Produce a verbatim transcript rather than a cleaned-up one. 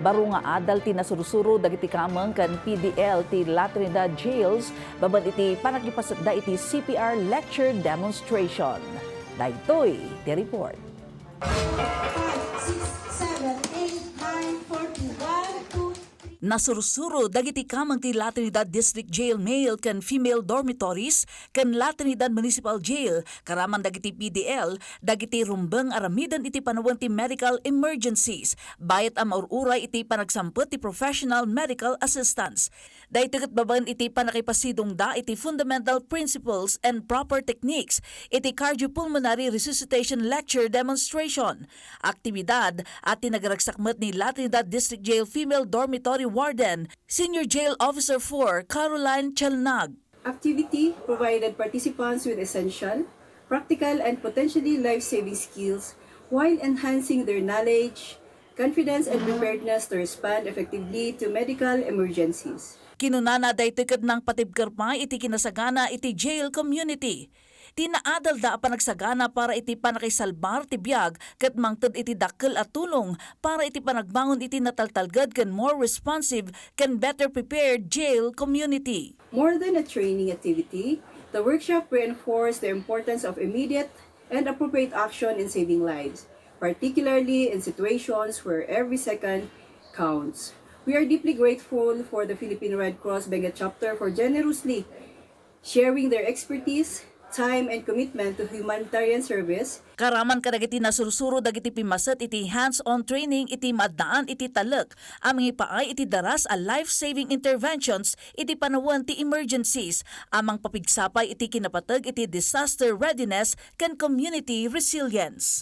Baro nga adal ti nasursuro dagiti kameng ken P D L ti La Trinidad Jails babaen iti pannakipassekda iti C P R lecture demonstration. Daytoy ti report. Five, six, seven, eight, nine, forty, one, two, three. Nasursuro dagiti kameng ti La Trinidad District Jail male ken female dormitories ken La Trinidad Municipal Jail, karaman dagiti P D L, dagiti rumbeng aramiden iti panawen ti medical emergencies, bayat a maur-uray iti panagsampet ti professional medical assistance. Daytoy ket babaen iti pannakaipasidongda iti fundamental principles and proper techniques iti cardiopulmonary resuscitation lecture demonstration. Aktibidad a tinaragsak met ni La Trinidad District Jail Female Dormitory Warden, Senior Jail Officer four, Caroline Chelnag. Activity provided participants with essential, practical, and potentially life-saving skills while enhancing their knowledge, confidence, and preparedness to respond effectively to medical emergencies. Kinunana, daytoy ket nangpatibker pay iti kinasagana iti jail community. Ti naadalda a panagsagana para iti pannakaisalbar ti biag ket mangted iti dakkel a tulong para iti panagbangon iti nataltalged ken more responsive ken better prepared jail community. More than a training activity, the workshop reinforced the importance of immediate and appropriate action in saving lives, particularly in situations where every second counts. We are deeply grateful for the Philippine Red Cross Benguet Chapter for generously sharing their expertise, time, and commitment to humanitarian service. Karaman kadagiti nasursuro dagiti pimmaset iti hands-on training iti maaddaan iti talek a mangipaay iti daras a life-saving interventions iti panawen ti emergencies a mangpapigsa pay iti kinapateg iti disaster readiness ken community resilience.